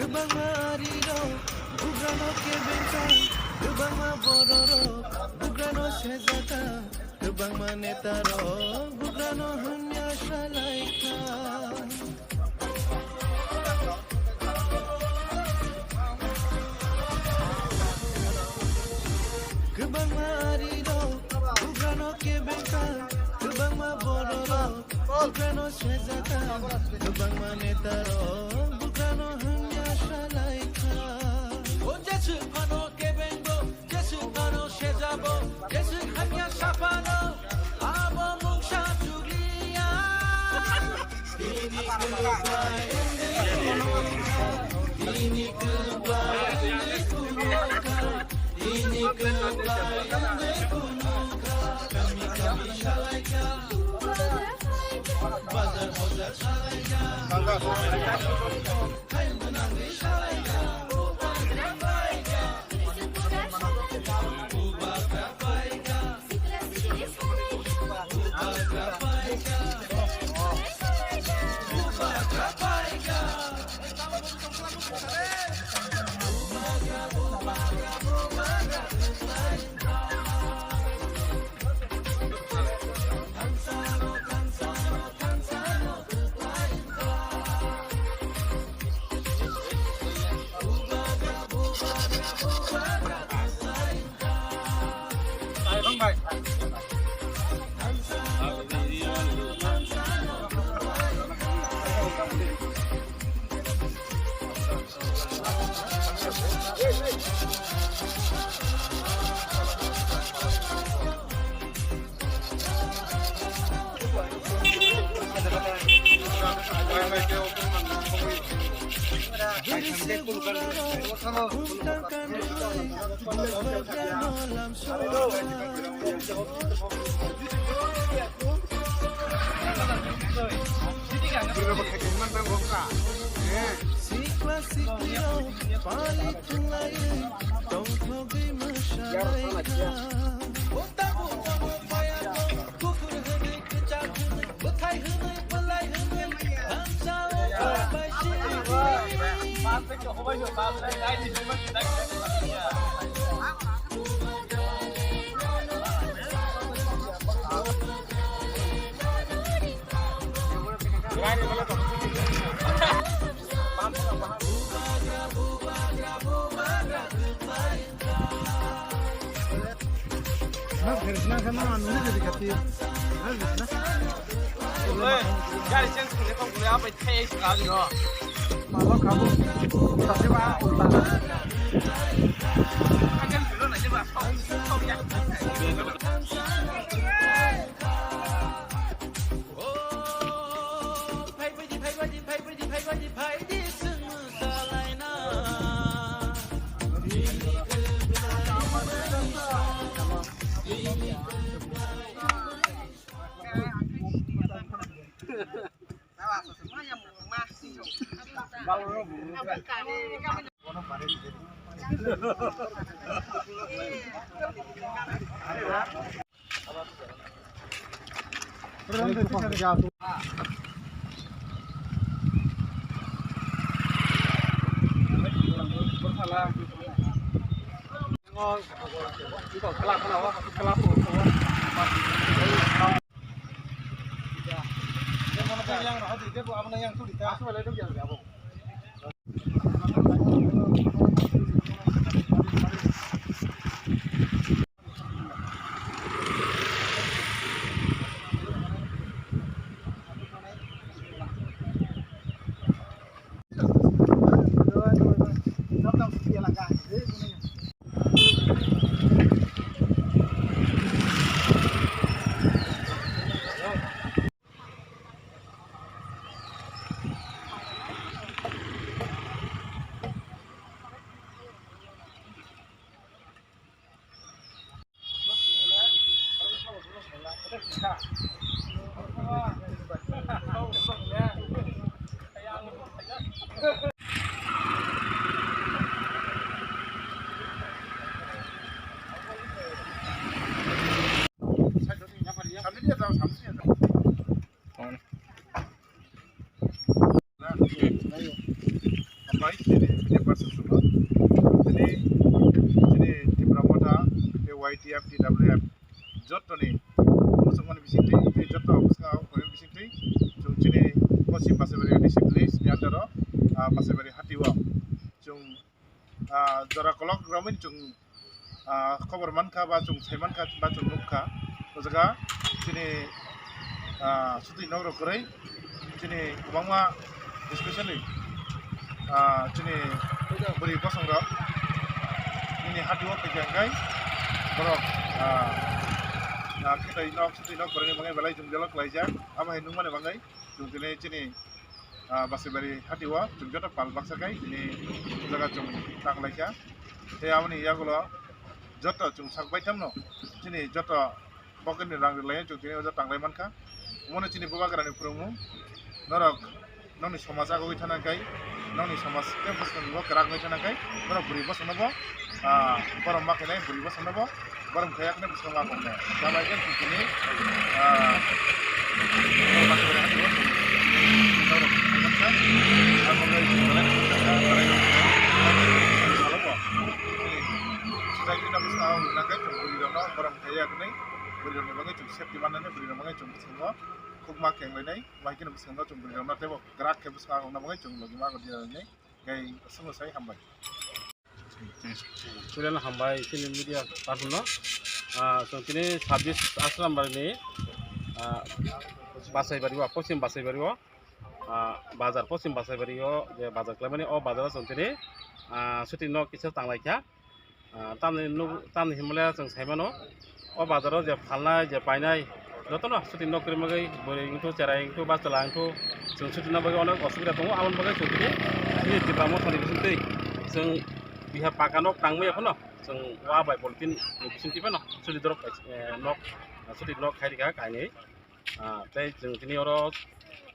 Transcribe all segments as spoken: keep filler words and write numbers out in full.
Kwbangma arirok bugrano kebengkha, kwbangma bororok bugrano sejaka, kwbangma netarok bugrano hamya salaikha. Kwbangma arirok bugrano kebengkha, kwbangma bororok bugrano sejaka, kwbangma netarok bugrano hamya salaikha. O jeswk phano kebengbo, jeswk phano sejabo, jeswk hamya saphano, abo mungsa chukliya. Bini kwbai wngwi phunukha, bini kwbai wngwi phunukha, bini kwbai wngwi phunukha, kami kami salaikha, bazar bazar salaikha, khaimani salaikha. Sikla siklirok pali thwnglaio, tongthogwi mwsalaikha. Gari change khainai kok guli abai thai ai swnam yo. Malo kabo. Sase ba ulta. Akan dulu nanya ba. Kau ya. Hambai, chini media person sugo. Chini, chini Tipra Motha, tei Y T F, T W F, jottoni muchungmani bisingtwi, tei jotto bwskango koimani bisingtwi, chwng chini Poschim Basaibari D C village ni under o, ah, Basaibari hati o chwng, ah, jora kolok romwi chwng ah, khobor mankha ba chwng sai mankha ba chwng nukha. O jaga chini, ah, sutwi nok rok kwrwi chini kwbangma, especially, ah, chini bwrwi bosong rok nini hati o phaikha hwnkhe borok, ah, ah, khetai nok sutwi nok kwrwini bagwi belai jwngjalo kwlaijak. Abo hai nukmani bagwi chwng tini chini ah, Basaibari hati o chwng joto pal baksa khai tini o jaga chwng tang lai kha. Tei aboni yagulo joto chwng sak baitham no chini joto pocket ni rang rwlai chwng tini o jaga tang lai man kha. Omo no chini bubagra ni phwrwngmung norok nokni somaj agogwi thana khai, nokni somaj tei bwskango kwrak wngwi thana khai norok bwrwi bosong no bo, ah, borom ma khainai bwrwi bosong no bo. Borok kaya kene bwskango akong khe. Tamo khe tini, ah, bwrwi rokno borom kaya kene, bwrwi rokni bagwi chwng safety mannani, bwrwi rok bagwi chwng bwskango khukma kenglainai, bai khe bwskango chwng bwrwi rokno teibo kwrak khe bwskango akong bagwi chwng logi ma khe diya nai. Tei aswk sai hambai. Sulen hambai chini media person no. Ah, chwng tini sabis Asrambari ni, ah, Basaibari o, Poschim Basaibari o, ah, bazar, Poschim Basaibari o je bazar khlaimani, o bazar o chwng tini, ah, shooting no kisa tang lai kha. Ah, tamni nuk, tamni himle chwng sai mano. O bazar o je phalnai, je painai, jotono shooting no kwrwi bagwi, bwrwi wngthu, cherai wngthu, ba chwla wngthu, chwng shooting no bagwi onek osubida tongo. Aboni bagwi chwng tini chini Tipra Motha ni bisingtwi chwng biha paka nok tangmaya phano chwng wa bai polythene ni bisingtwi phano shooting dorok, eh, nok, shooting nok khai rikha kainwi. Ah, tei chwng tini oro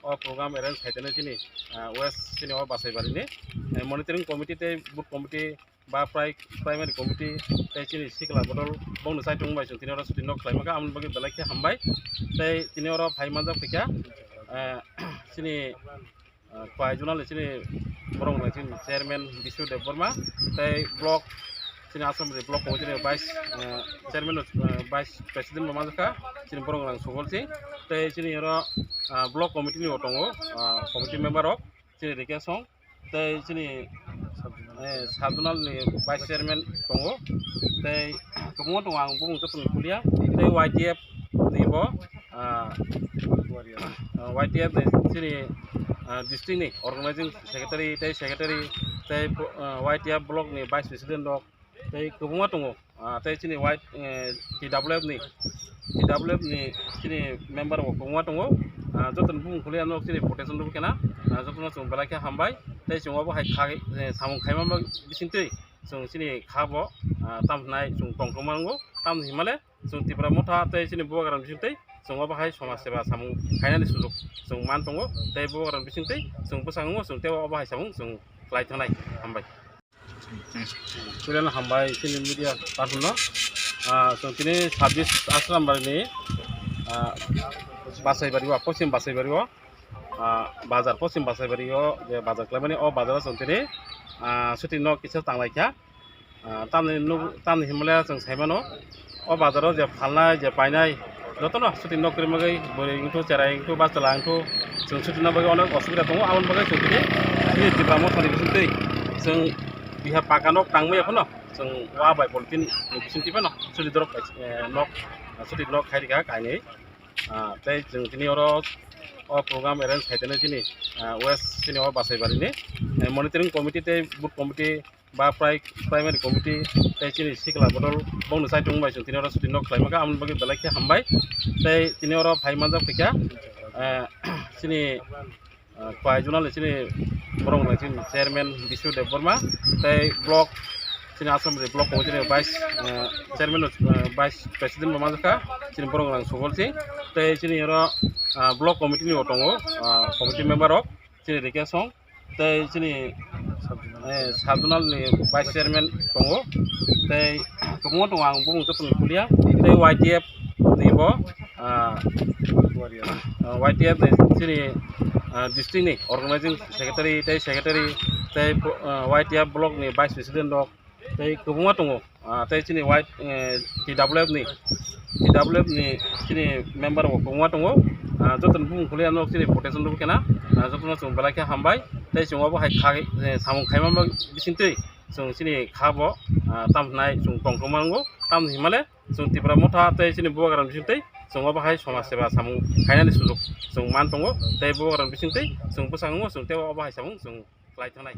o program arrange khai tonwi chini, ah, West chini o Basaibari ni, eh, monitoring committee tei booth committee ba pri-, primary committee tei chini sikla bodol bongni saitung bai chwng tini oro shooting no khlai mankha, aboni bagwi belai khe hambai. Tei tini oro phai manjak phaikha, eh, chini, eh, Khwai zonal ni chini borok rok chini chairman Bishu Debbarma tei block chini Assembly block committee ni vice, eh, chairman, eh, vice president bo manjak kha chini borok rok Sugol Singh tei chini oro, ah, block committee ni bo tongo, ah, committee member rok. Chini Rikesong, tei chini, eh, sub zonal ni vice chairman tongo, tei kwbangma tongo, ang bumung joto ni kulia, tei Y T F ni bo, ah, ah, Y T F ni chini, ah, district ni organizing secretary, tei secretary, tei, ah, Y T F block ni vice president rok, tei kwbangma tongo. Ah, tei chini white, eh, T W F ni, T W F ni chini member bo kwbangma tongo. Ah, joto ni bumung kuli ano chini protection rw kena. Ah, joto no chwng belai khe hambai. Tei chwng obo hai kha, eh, samung khaima bisingtwi chwng chini kha bo, ah, tam hinai chwng tongthokma wngo. Tam hinmale chwng Tipra Motha tei chini bubagra bisingtwi chwng obo hai somaj seba samung khainani sujok chwng man tongo. Tei bubagra bisingtwi chwng bwskango chwng tei obo hai samung chwng khlai thangnai. Hambai. Puilano hambai chini media person no. Ah, chwng tini sabis Asrambari ni, ah, Basaibari o, Poschim Basaibari o, ah, bazar, Poschim Basaibari o je bazar khlaimani, o bazar o chwng tini, ah, shooting no kisa tanglaikha. Ah, tamni nuk-, tamni himle chwng saimano, o bazar o je phalnai, je painai, jotono shooting no kwrwi bagwi, bwrwi wngthu, cherai wngthu, bachwla wngthu, chwng shooting no bagwi onek osubida tongo. Aboni bagwi chwng tini, tini Tipra Motha ni bisingtwi chwng biha paka nok tangmaya phano, chwng wa bai polythene ni bisingtwi phano shooting dorok, eh, nok, shooting nok khai rikha kainwi. Ah, tei chwng tini oro o program arrange khai tonwi chini, ah, West chini o Basaibari ni, eh, monitoring committee tei booth committee ba pri-, primary committee tei chini sikla bodol bongni saitung bai chwng tini oro shooting no khlai maka. Aboni bagwi belai khe hambai. Tei tini oro phai manjak phaikha, eh, chini, eh, Khwai zonal ni chini borok nang chini chairman Bisnu Debbarma, tei block chini Assam block committee ni vice, eh, chairman, eh, vice president bo manjak kha chini borok nang Subol Singh, tei chini oro, ah, block committee ni bo tongo, ah, committee member rok. Chini Rikesong, tei chini, eh, sub zonal ni vice chairman tongo, tei kwbangma tongo, ang bumung joto ni kulia, tei Y T F ni bo, ah, ah, Y T F ni chini, ah, district ni organizing secretary, tei secretary, tei, ah, Y T F block ni vice president rok, tei kwbangma tongo, ah, tei chini white, eh, T W F ni, T W F ni chini member bo kwbangma tongo, ah, joto ni bumung khulya no chini protection rw kena, ah, joto no chwng belai khe hambai, tei chwng obo hai khai, eh, samung khaima bisingtwi chwng chini kha bo, ah, tam hinai chwng tongthok mango, tam hinmale chwng Tipra Motha tei chini Bubagra bisingtwi chwng obo hai somaj seba samung khainani sujok chwng man tongo, tei Bubagra bisingtwi chwng bwskango chwng tei obo hai samung chwng khlai thangnai.